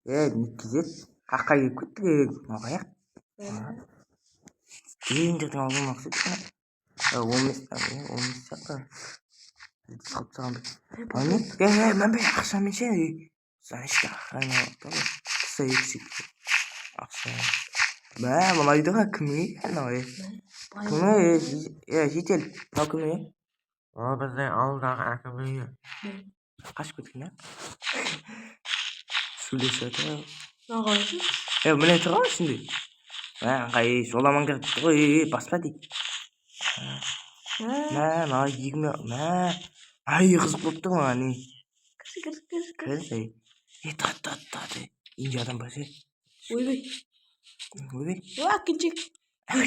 Е, неткізеді? Қаққа келіп кеттік, е, мынау қаяқ? Дендердің аузына ұқсайды екен. Е, ол емес, е, ол емес сияқты. Салып тастаған бір. Ал не? Е, е, мынандай ақшамен ше, е. Значит, охрана бар ғой. Кісі екі ақша. Мә, мына үйде ғой, кім үй анау, е? Кім үй, е, житель, мынау кім үй? Ол біздің ауылдағы әкім үйі. Қашып кеткен, ә? Сөйлесіп жатыр ғой. Мынау қалайсың? Е, міне тұр ғой ішінде. Мә, аңға, ей, жоламаңдар дейді ғой, ей, ей, баспа дейді. Мә. Мә, мына үйге, мә, ай, қызық болып тұр маған, не. Кір, кір, кір, кір. Кір, ей. Е, тұр, тұр, тұр, ей. Үйінде адам бар ше. Ойбай. Ойбай. Уа, келіншек.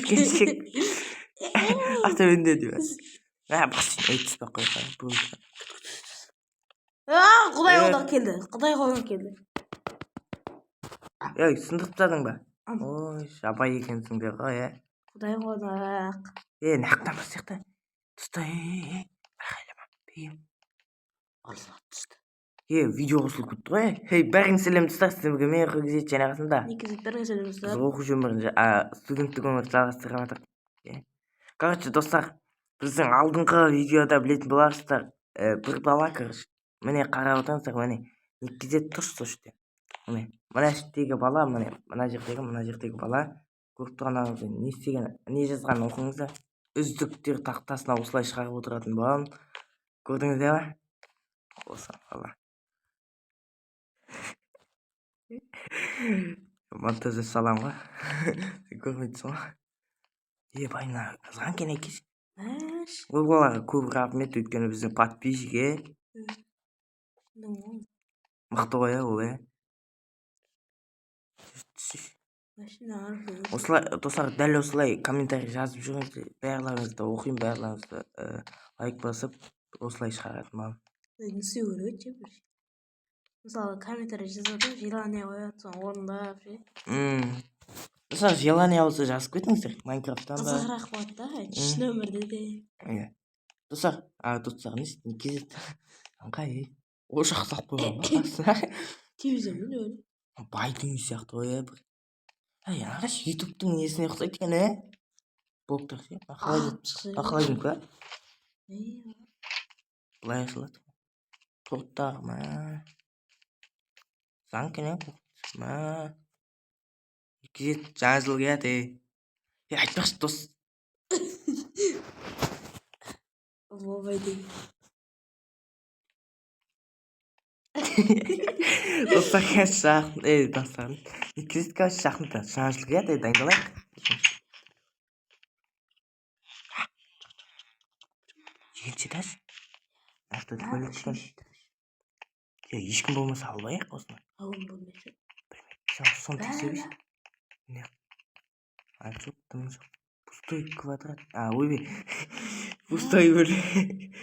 Келіншек. Ақтөбеде деп. Мә, бас, ей, түспей ақ қой, бұл. А, құдай Е. қолдан келді. Құдай қолдан келді. Ей, сындырып тастадың ба? Ам. Ой, жабай екенсіңдер ғой, е. Құдай қонақ. Е, нақтан бас сияқты. Тұста, ей, ей, ей. Айқайлама. Бейім. Алла түсті. Е, видео қосылып кетті ғой. Ей, бәріңе сәлем, достар, сіздермен бірге мен, Қыргызет, және қасымда. Негізі бәріңе сәлем, Біз достар. оқушы өмірін, студенттік өмірді жалғастырып жатырмық. Е. Короче, достар, біздің алдыңғы видеода білетін боларсыздар, бір бала, короче, міне, қарап отырыңыздар, міне, неткізеді, тұршы сол жерде. Міне, мына жердегі бала, міне, мына жердегі, мына жердегі бала, көріп тұрғандарыңыздай, не істеген, не жазғанын оқыңыздар. Үздіктер тақтасына осылай шығарып отыратын боламын. Көрдіңіздер ма? Осы бала. Монтажда саламын ғой. Сен көрмейсің ғой. Е, бай, мына жазған екен әкесі. Мәш. Ол балаға көп рахмет, өйткені біздің подписчик, е. Мықты ғой, е, ол, е. Машина. Осылай, достар, дәл осылай комментарий жазып жүріңіздер, барлығыңызды оқимын, барлығыңызды лайк басып, осылай шығаратын боламын. Не істеу керек ше бір? Мысалы, комментарий жазады, желание қояды, соны орындап ше. Мысалы, желание болса, жазып кетіңіздер Майнкрафттан ба. Қызығырақ болады да, шын өмірде де. Иә, достар, а, достар, не не кезет, аңқай, ей, ошақ салып қойған ба қасына? Телевизормен өлі. Байдың үйі сияқты ғой, иә, бір. Әй, ағаш, Ютубтың несіне ұқсайды екен, ә, блогтар ше. А, қалай? Атып шықса. А, қалай мүмкін, а? Былай ашылады торттар. Мә, заң екен, ә. Мә, кезет, жаңа жыл келеді, ей. Е, айтпақшы, дос. Болмай деген. Достар, қазір жақын, ей, достар, кезет, короче, жақында жаңа жыл келеді, ей, дайындалайық. Екінші этаж, мына жақта туалет екен. Е, ешкім болмаса, албайық осыны. Ауыл бөлмесі. Сен соны тексерейінші. Не, а, жоқ, дым жоқ, пустой квадрат. А, ойбай, пустой бөлме,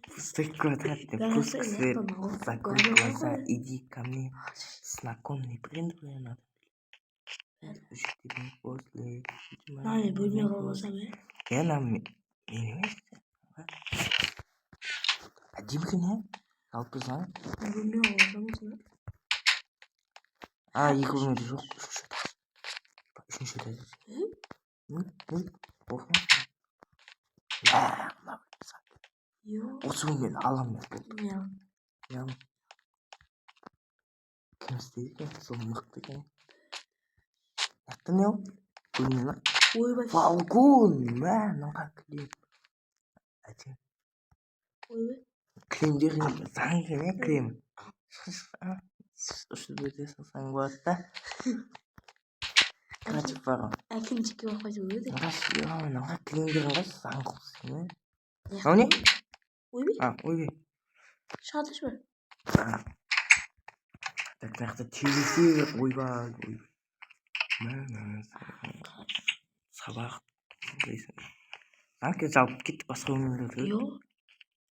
пустой квадрат деп. Пуск, свет, закрой глаза, иди ко мне, знакомый принт надо. После. Мынаны бөлме қылып алсам, иә. Е, мына мен емес, әдемі екен, иә, жалпы заң. Бөлме қылып алсам осыны. А, екі бөлмеде жоқ, үшінші этаж, үшінші этаж. М? Не оқы? Мә, мына Йо. Осы бөлмені аламын мен, болды. Иә. Иә, кім істеді екен сол, мықты екен. Мына не, ол бөлме ма? Ойбай. Балкон. Мә, мынаған кілем әдемі. Ойбай. Кілемдер заң екен, иә, кілем ұшып өте салсаң болады да, креатив бар ғой. Әкімшікке барып қайту керек. Ыңғайсыз, мынаған кілемдер ыңғайсыз, заң қылып істеген, иә. Мынау не? Ойбай. А, ойбай. Шығады ма? А. Так, мына жақта терезе. Ойбай, ойбай, мә, мә, сабақ дейсің. Заң жалпы, кеттік басқа бөлмелерге. Йо.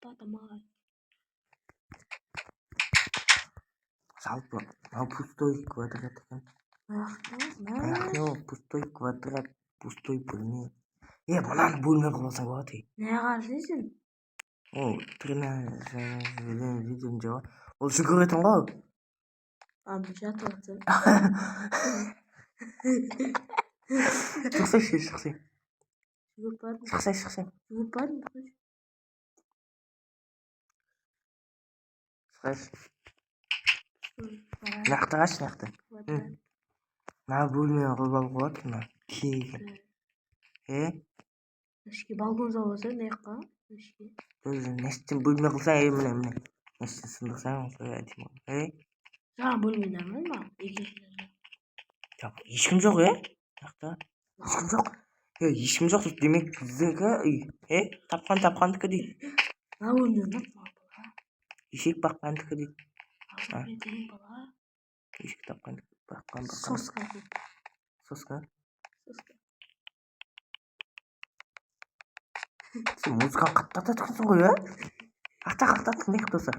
Татамай. Жалпы мынау пустой квадрат екен. Мә. Не ол, пустой квадрат, пустой бөлме. Е, мынаны бөлме қылып алсаң болады, ей. Не қарасың? Ол тренажер, ол жүгіретін ғой. А, мен жатып жатсам. Шықсайшы, шықсай. Жүгіріп бардым. Шықсай, шықсай. Жүгіріп бардым. Қойшы. Шықсайшы. Мына жақта қарашы, мына жақта. Мына бөлмені қылып алуға болады мына. Кең. Е? Ішке балкон салып алсаң, мына жаққа. Ішке. Өзі нәстен бөлме қылсаң, е, міне, міне. Нәстен сындырсаң, осылай әдемі. Е? Жаңа бөлме нормально маған. Екінші этажда. Так, ешкім жоқ, е? Мына жақта. Ешкім жоқ. Е, ешкім жоқ дейді. Демек, біздікі үй. Е, тапқан тапқандікі дейді. Мына бөлме ұнады маған, бала. Ешек баққандікі дейді. Мына бөлме деген, бала. Ешек тапқандікі. Баққан, баққан. Соска. Соска. Соска. Сен музыканы қаттата тұрсың ғой, ә? Ақта, қақта тыңдайық, достар.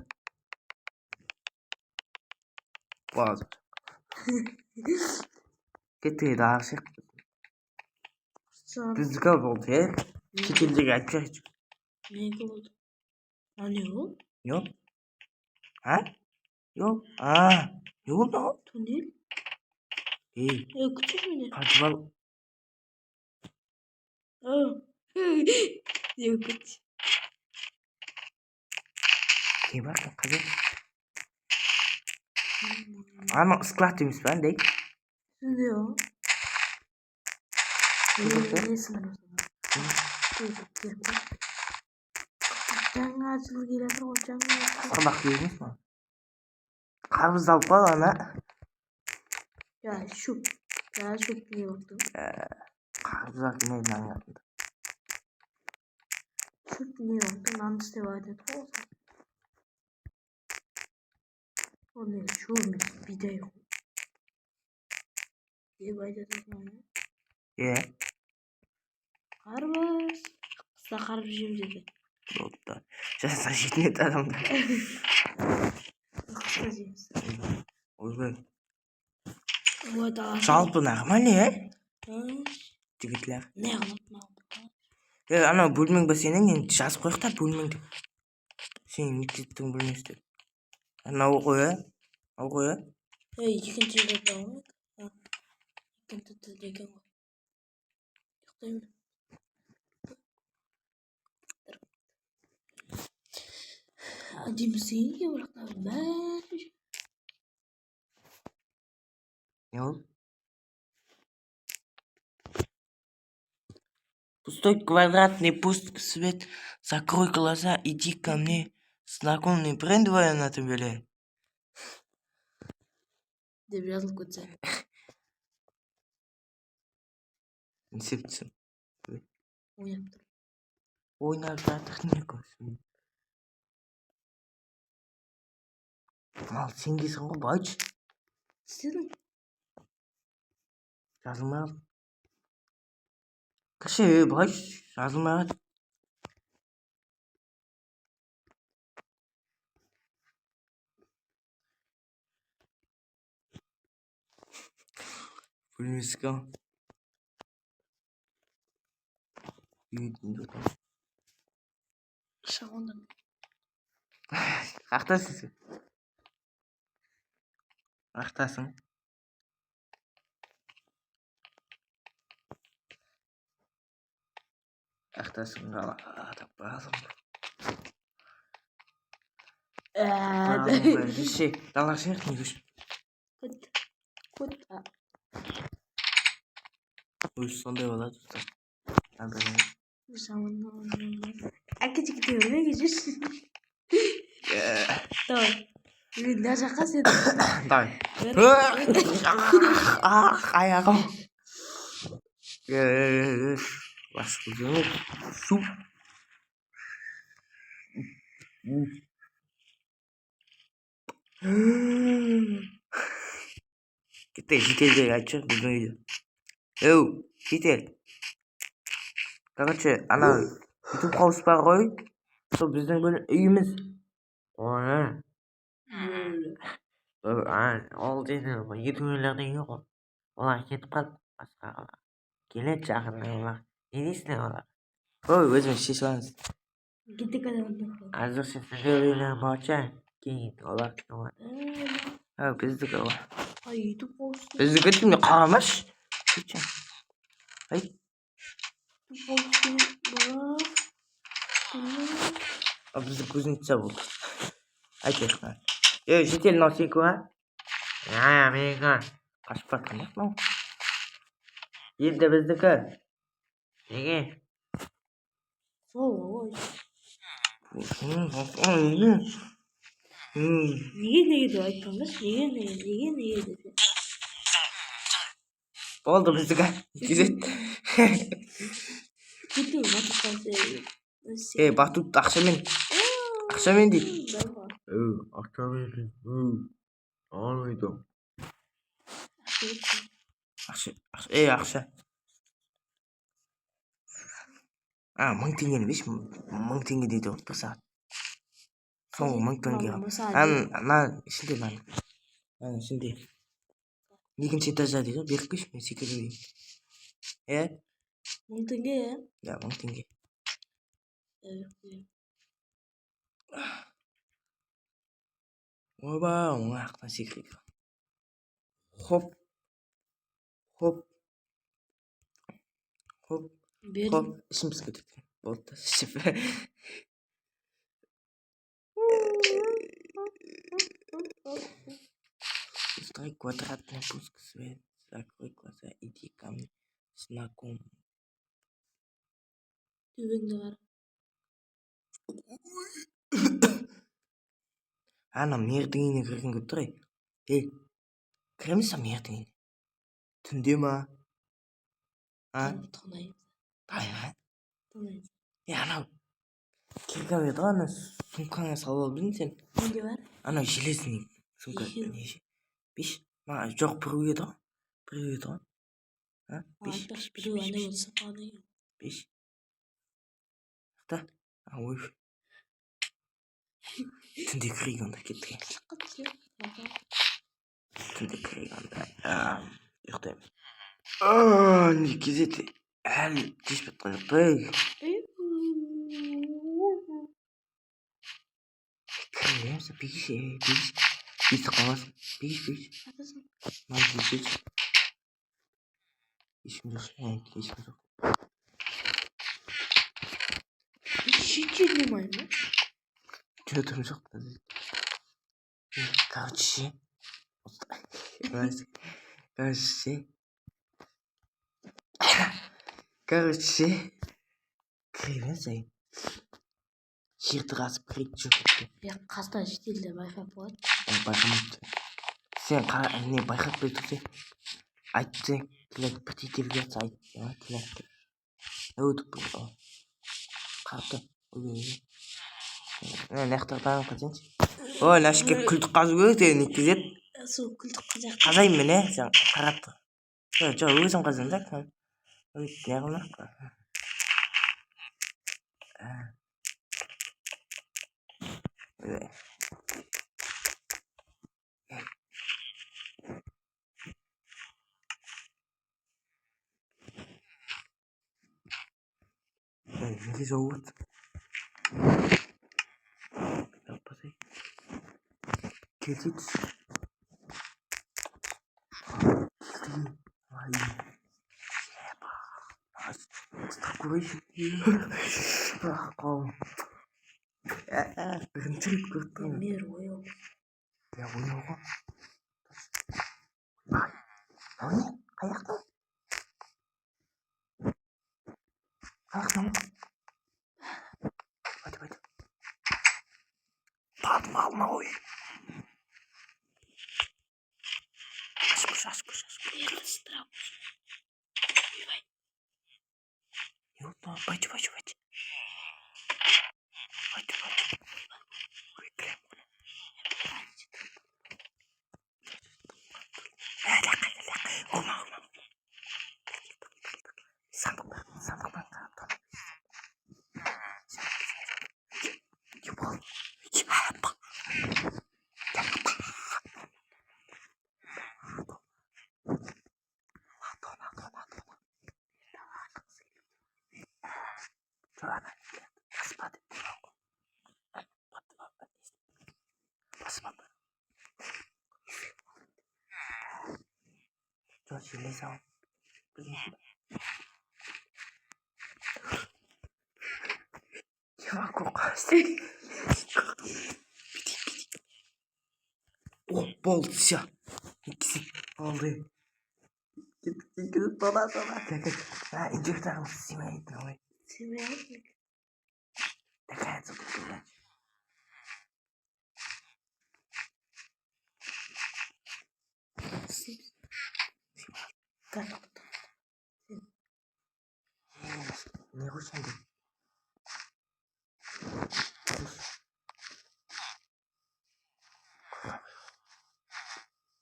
Баз. Кеттік енді ары шығайық. Біздікі болды, е? Шетелдегі айтып жіберші. Менікі болды. А, не ол? Не ол? А? Не ол? А, не болды мынау? Туннель? Ей, Ей, күтші мені. подвал. Не болып кетті? Не бар екен, қазір? Анау склад емес па, андай? Сондай ғой. Қызық, Не сындырып тастады? Жаңа жыл келе жатыр ғой, жаңа жыл. Қасқабақ керек емес маған. Қарбыз алып қал ана. Я, шөп. Я, шөп не болды? Қарбыз алып не мынаның артында. Шөп не болды? Нан істеп айтады ғой осы. Ол не, шөп емес, бидай ғой. Деп айтады ғой. Е, Қарбыз. Қыста қарбыз жейміз деді. болды. Жазда жейтін еді адамдар. Қыста жейміз. Ойбай. Ой, даласы. Жалпы нормально, е? Жігітлер. Не қылады маған? Е, анау бөлмең ба сенің? Енді жазып қояйық та бөлмең деп. Сенің мектептің бөлмесі деп. Анау ғой, е? Ал ғой, е? Ей, екінші этажда ғой. А, екінші тілде екен ғой. Ұйықтаймын. Әдемі екен, бірақ та бәрі. Не ол? Пустой квадратный пуст свет. Закрой глаза, иди ко мне. Знакомый бренд на тебе. Деп жазылып кетсе. Не істеп Ойнап тұр. Ойнап жатыр не көрсін. Мал сенгесің ғой, байшы. Істедің. Жазылмай қалды. Кіші, байшы, жазылмай қалды. Бөлмесі ау. Үйдің. Шағындан. Қаяқтасың сен? Қаяқтасың? Қаяқтасың? Таппадым. Ше, далаға шығайық, не көш. Кот. Кот. Өзі сондай болады, достар. Әке кете берме, жүрші. Давай. Мен мына жаққа, сен. Давай. Ах, аяғым. Басқа жүрмей. Су. Кеттік, шетелге айтшы біздің үйде. Еу, шетел. Короче, ана ютуб хаус бар ғой. Сол біздің үйіміз. Ой, ол дейтін ютуберлердің үйі ғой. Олар кетіп қалды басқа қалаға. Келеді жақында олар. Не дейсіңдер олар? Ой, өзіміз шешіп аламыз. Кеттік адамдар. Әзірше сендер үйлерің бар шығар. Кейін олар болады. А, біздікі ғой. Ай, өйтіп қауіпсіз. Біздікі деймін, қарамашы. Сөйтші. Ай, Қауіпсіз бала. а бізді кузнеца болды. Айтайық. Ей, житель, мынау сенікі ма? Иә, менікі. Қашып бара жатқан мынау. Енді біздікі. Неге? Сол ғой. Неге неге деп айтпаңдаршы, неге неге, неге неге деп. Болды, біздікі. Кезет. Кету батутқа. Ей, батут ақшамен. Ақшамен дейді. Өу, ақшамен. Өу. Алмайды. Ақша, ақша, ей, ақша. А, 1000 теңгені берші, 1000 теңге дейді ғой бір сағат. Соңғы 1000 теңге. Ана, мына ішінде, мына. Мынаның ішінде. Екінші этажда дейді ғой, беріп қойшы, мен секіріп жіберейін. Е? 1000 теңге, иә? Иә, 1000 теңге. Ойбай, оң жақтан секірейік. Хоп. Хоп. Хоп. Бердім. Хоп, ішім пісіп кетеді. Болды, ішіп. Устрой квадратный пуск свет. Закрой глаза, иди ко мне. Знаком. Төбеңді қара. Ана мэрдің үйіне кіргім келіп тұр, ей. Ей, кіреміз ба мэрдің үйіне? Түнде ма? А? Тонаймыз. Ай, Тонаймыз. е, анау кирка еді ғой, ана сумкаңа салып алып едің сен. Менде бар. Анау железный сумка. Екеу. Не беш? Маған жоқ, біреу еді ғой. Біреу еді ғой. А? Беш, Айтпақшы, беш, беш, біреу беш, андай беш, болса қалған екен. беш. Та? А, ой. Түнде кірейік онда, кеттік. Түнде кірейік онда. Ұйықтаймыз. А, не кезет. Әлі кеш батқан жоқ па, ей? Кіреміз, бегіш, ей, бегіш. Естіп қаласың. Бегіш, бегіш. Мына жерде ешкім жоқ, ей, ешкім жоқ. Щит алмаймын ба? Жоқ, жоқ. Короче, короче, короче, кіреміз, ей. Жерді қазып кірейік, жүр. Е, қаста шетелде байқап болады. Байқамапты. Сен қара, не байқатпай тұрсың. Айтты, тілек бір жатса айт, тілек. Өтіп бұл. Қарап тұр. Ой, ой, ой. Мына жақтардан қазайыншы. Ой, мына жерге күлді қазу керек деген не кезет. Сол күлді қазақ. Қазайын мен, е, сен қарап тұр. Жоқ, жоқ, өзім қазамын да. Ой, не қылмақ? Ой. Ей, неге жауып жатсың? Жауып. Келсе түс. Келді. Ай. Ұстап көрейінші. Ах, қолым. Бірінші рет көріп тұрмын. Мер ояу. Я ояу ғой. Мынау не? Қай жақтан? Қай жақтан? Бәті, бәті. Подвал мынау, ей. Ашып көрші, ашып көрші, ашып көрші. Не болды? Бәті, бәті, бәті. Бәті, бәті. Ой, кілем. Ұрма, ұрма. Сандық бар, сандық бар. Не болды? Все, железо ал. Білмейсің ба? Чувак, қорқасың. О, болды, все. Болды. Кеттік, кеттік, тона, тона. Так, так. А, инжектарымыз сыймайды ғой. Сыймай. Такая отсюда. Так, так. Не қойшы енді?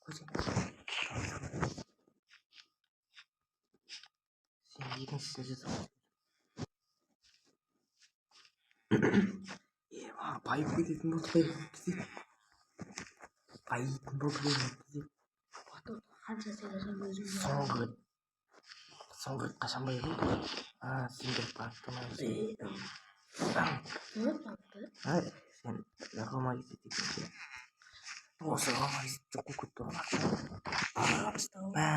Қойшы. Сен екіншісін жасап. Е, маған байып кететін болды ғой. Байитын болды ғой. Қанша сөйлесем өзім. Соңғы рет қашан бай болды? А, сендер банкта. Банкта. Сен Рома кетеді екен. Осы Рома жоқ болып кетті ғой ақша. Мә.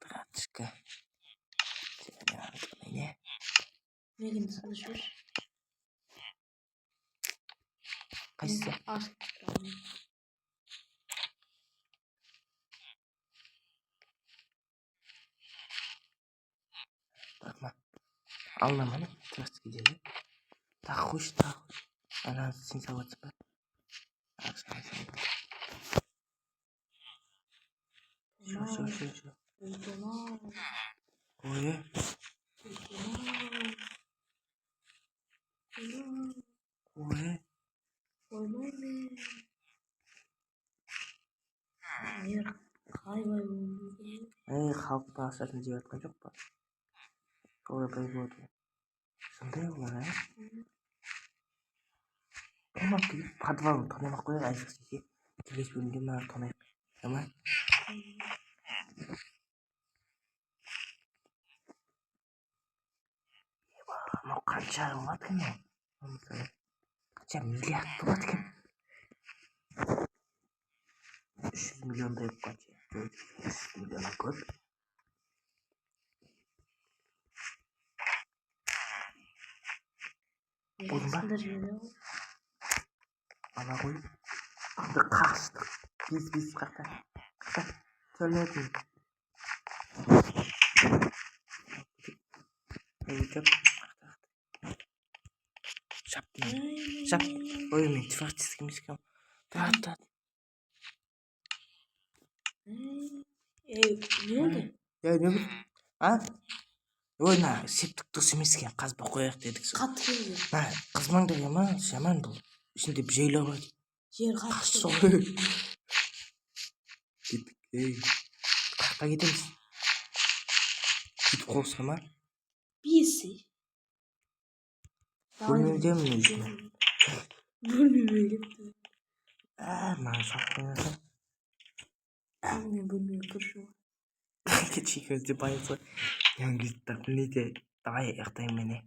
Братишка. Не? Мегін жіберші. Қайсысы? Ашып тұрамын. Бірақ ма? Алына ма, не? Творческий деді. Тағы қойшы, тағы қойшы. Ананы сен салып жатсың ба? Ақшаны сен. Все, все, все, все. Ой, ой. Қоймаймын. Ер, қалай бай болуым мүмкін? Ей, халықтың ақшасын жеп жатқан жоқ па? Солай бай болады ғой. Сондай олар, ә? Тонап кетейік, подвалын тонамай ақ қояйық, айшық жесе. Келесі бөлімде мына тонайық. Ма? Мынау қанша болады екен мынау? Мысалы, қанша миллиард болады екен? 300 миллиондай болып қанша? Жоқ, 300 миллионнан көп. Болдың ба? Сындырып жібере ғой. Ала ғой. Анда қаштық. Бес, бес, қақта. Қақта. Төледім. Жап. Жап. Жап. Ой, мен творческий емес екенмін. Тұра, тұра. Ей, не болды? Я не болды? А? Ой, мына септік дұрыс емес екен, қазба қояйық дедік сол. Қатты келді. Мына қызмаңдар ема, жаман бұл. Ішінде жайлау бар. Жер қатты. Қашты ғой. Кеттік, ей. Қаққа кетеміз. Кетіп қоқсқа ма? Бес. Бөлмемдемін өзім. Бөлмеме кетті. Ә, маған салып қоймаса. Мен бөлмеге кірші ғой. Кетші, екеуміз де байыз ғой. Ян так, неде? Давай, ұйықтаймын мен.